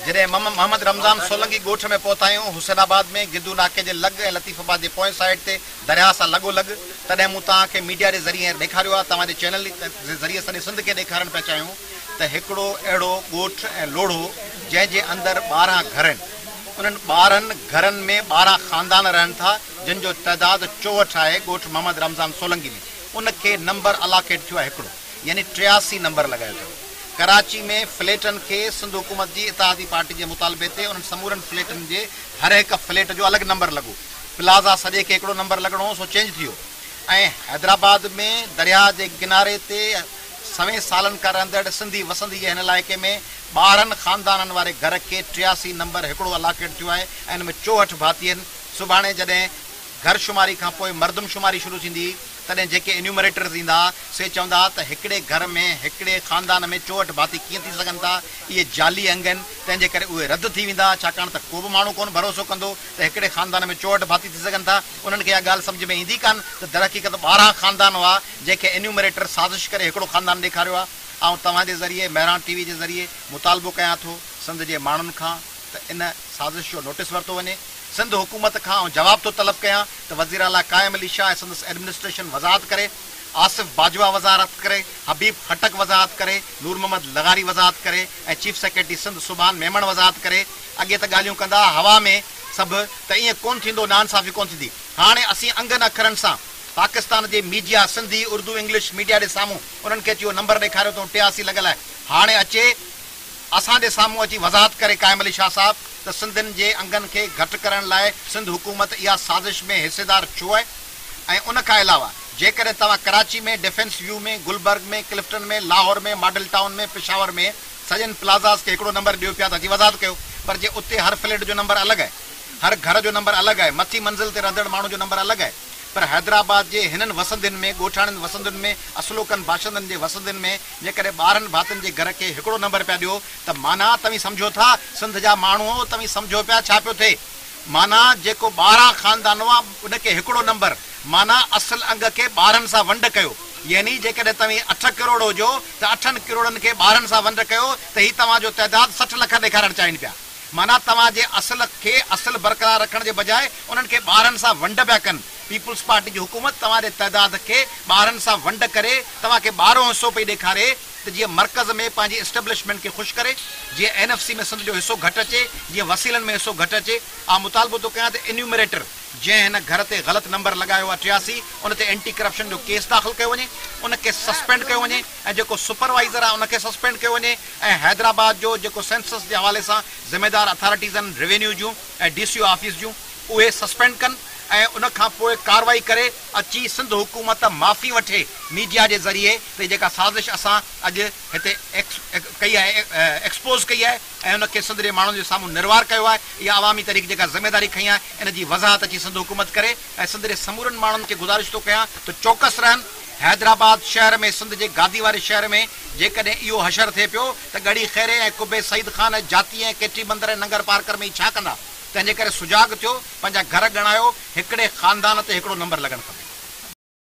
جڏهن محمد رمضان سولنگي ڳوٺ ۾ پهتا آهيون، حسين آباد ۾ گدو ناڪي جي لڳ ۽ لطيف آباد جي پوئين سائيڊ تي درياهه سان لڳو لڳ، تڏهن مون توهان کي ميڊيا جي ذريعي هينئر ڏيکاريو آهي، توهان جي چينل جي ذريعي سڄي سنڌ کي ڏيکارڻ پيا چاهيون ته هڪڙو اهڙو ڳوٺ ۽ لوڙهو جنهن جي اندر 12 گهر آهن، انهن 12 گهرن ۾ 12 خاندان رهن ٿا، جن جو تعداد 64 آهي، ڳوٺ محمد رمضان سولنگي ۾ ان کي نمبر الاڪيٽ ٿيو آهي هڪڙو يعني 83 نمبر لڳايو اٿو. ڪراچي ۾ فليٽن کي سنڌ حڪومت جي اتحادي پارٽي جي مطالبي تي انهن سمورن فليٽن جي هر هڪ فليٽ جو الڳ نمبر لڳو. پلازا سڄي کي هڪڙو نمبر لڳڻو هو سو چينج ٿي ويو ۽ حيدرآباد ۾ درياهه جي ڪناري تي سوين سالن کان رهندڙ سنڌي وسندي جي هن علائقي ۾ 12 خاندانن واري گهر کي 83 نمبر هڪڙو الاڪيٽ ٿيو آهي ۽ ان ۾ 64 ڀاتي آهن. سڀاڻي جڏهن گهر شماري کان پوء مردم شماري شروع ٿيندي، تڏهن جيڪي انيومريٽرز ايندا، سي چوندا ته هڪڙي گهر ۾ هڪڙي خاندان ۾ 64 ڀاتي ڪيئن ٿي سگهن ٿا، اهي جعلي انگ آهن، تنهن جي ڪري اهي رد ٿي ويندا، ڇاڪاڻ ته ڪو به ماڻهو ڪونه ڀروسو ڪندو ته هڪڙي خاندان ۾ 64 ڀاتي ٿي سگهن ٿا. انهن کي اها ڳالهه سمجهه ۾ ايندي ڪانه ته درحقيقت 12 خاندان هئا، جنهن کي انيومريٽر سازش ڪري هڪڙو خاندان ڏيکاريو آهي. آئون توهان جي ذريعي، مهراڻ ٽي وي جي ذريعي مطالبو ڪيان ٿو سنڌ جي ماڻهن کان ته ان سازش جو نوٽيس ورتو وڃي. سنڌ حڪومت کان آئون جواب ٿو طلب ڪيان ته وزيراعليٰ قائم علي شاهه ۽ سندس ايڊمنسٽريشن وضاحت ڪري، آصف باجوا وضاحت ڪري، حبيب خٽڪ وضاحت ڪري، نور محمد لغاري وضاحت ڪري ۽ چيف سيڪريٽري سنڌ سبحان ميمڻ وضاحت ڪري. اڳي ته ڳالهيون ڪندا هوا ۾ سڀ ته ائين ڪونه ٿيندو، ناانصافي ڪونه ٿيندي. هاڻي اسين انگن اکرن سان پاڪستان جي media Sindhi, Urdu, English media جي سامهون انهن کي اچي اهو نمبر ڏيکاريو اٿئون 83 لڳل آهي. هاڻي اچي اسان جي سامهون اچي وضاحت ڪري قائم علي شاهه صاحب ته سنڌين جي انگن کي گهٽ ڪرڻ لاء سنڌ حڪومت اها سازش ۾ حصيدار ڇو آهي ۽ ان کان علاوه جيڪڏهن توهان Karachi ۾ Defence View ۾ Gulberg ۾ Clifton ۾ Lahore ۾ Model Town ۾ Peshawar ۾ سڄن پلازاز کي هڪڙو نمبر ڏيو پيا ته اچي وضاحت ڪيو پر جي اتي هر فليٽ جو نمبر الڳ آهي هر گهر جو نمبر الڳ آهي مٿي منزل تي رهندڙ ماڻهو جو نمبر الڳ آهي پر حيدرآباد جي هنن وسندين ۾ ڳوٺاڻين وسندين ۾ اصلوڪن باشندن جي وسندين ۾ جيڪڏهن 12 ڀاتين جي گهر کي هڪڙو نمبر پيا ڏيو ته معنيٰ توهين سمجهو ٿا سنڌ جا ماڻهو توهين سمجهو پيا ڇا پيو ٿئي معنيٰ جيڪو 12 خاندان هئا ان کي هڪڙو نمبر معنيٰ اصل انگ کي 12 سان ونڊ ڪيو يعني جيڪڏهن توهين اٺ ڪروڙ هجو ته اٺن ڪروڙن کي 12 سان ونڊ ڪيو ته هي توهان جو تعداد 60 لک ڏيکارڻ چاهين پيا معنيٰ توهان جي اصل کي اصل برقرار رکڻ جي بجاء انهن کي 12 سان ونڊ پيا ڪن. پيپلز پارٽي جي حڪومت توهان جي تعداد کي 12 سان ونڊ ڪري توهان کي ٻارهون حصو پئي ڏيکاري ته جيئن مرڪز ۾ پنهنجي اسٽيبلشمينٽ کي خوش ڪري، جيئن اين ايف سي ۾ سنڌ جو حصو گهٽ اچي، جيئن وسيلن ۾ حصو گهٽ اچي. آء مطالبو ٿو ڪيان ته انيومريٽر جنهن هن گهر تي غلط نمبر لڳايو آهي 83 ان تي اينٽي ڪرپشن جو ڪيس داخل ڪيو وڃي، ان کي سسپينڊ ڪيو وڃي ۽ جيڪو سپروائيزر آهي ان کي سسپينڊ ڪيو وڃي ۽ حيدرآباد جو جيڪو سينسس جي حوالي سان ذميدار اٿارٽيز آهن روينيو جون ۽ ڊي سي او آفيس جون اهي سسپينڊ ڪن ۽ ان کان پوء ڪارروائي ڪري اچي سنڌ حڪومت معافي وٺي ميڊيا جي ذريعي ته هي جيڪا سازش اسان اڄ هتي ڪئي آهي ايڪسپوز ڪئي آهي ۽ ان کي سنڌ جي ماڻهن جي سامهون نروار ڪيو آهي اها عوامي تحريڪ جيڪا ذميداري کنئي آهي ان جي وضاحت اچي سنڌ حڪومت ڪري ۽ سنڌ جي سمورن ماڻهن کي گذارش ٿو ڪيان ته چوڪس رهن حيدرآباد شهر ۾ سنڌ جي گادي واري شهر ۾ جيڪڏهن اهو حشر ٿئي پيو ته ڳڙهي خيري ۽ قبي سعيد خان ۽ جاتي ۽ ڪيٽي بندر ۽ ننگر پارڪر ۾ هي ڇا ڪندا؟ تنهن جي ڪري سجاڳ ٿيو، پنهنجا گهر ڳڻايو، هڪڙي خاندان تي هڪڙو نمبر لڳڻ کپي.